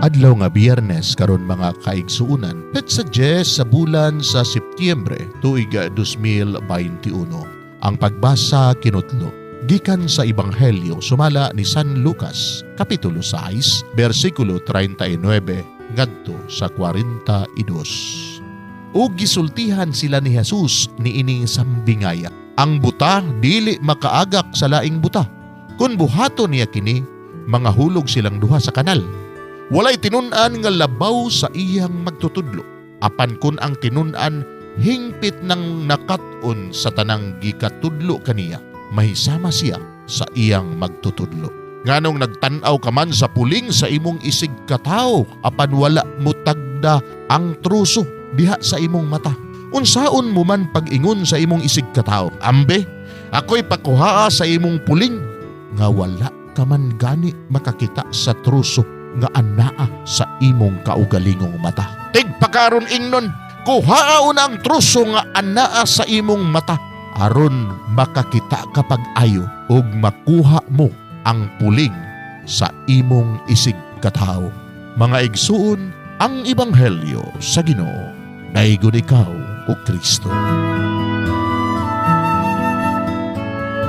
Adlaw nga Biyernes karon, mga kaigsuunan, petsa 10 sa bulan sa Setyembre, tuig 2021. Ang pagbasa kinutlo gikan sa Ebanghelyo sumala ni San Lucas, Kapitulo 6, bersikulo 39 ngadto sa 42. Ug gisultihan sila ni Jesus niining sambingaya: "Ang buta dili makaagak sa laing buta. Kung buhaton niya kini, mangahulog silang duha sa kanal. Walay tinun-an nga labaw sa iyang magtutudlo. Apan kun ang tinun-an hingpit nang nakat-on sa tanang gikatudlo kaniya, mahisama siya sa iyang magtutudlo. Nganong nagtan-aw ka man sa puling sa imong isig katawo apan wala mo tagda ang truso diha sa imong mata? Unsaon mo man pag-ingon sa imong isig katawo, 'Ambe, ako'y pakuhaa sa imong puling,' nga wala ka man gani makakita sa truso nga anaa sa imong kaugalingong mata? Tigpakaron ingnon, kuhaa una ang truso nga anaa sa imong mata aron makakita ka pag-ayo ug makuha mo ang puling sa imong isig katawo." Mga igsuon, ang Ebanghelyo sa Ginoo. Daygon ikaw, O Kristo.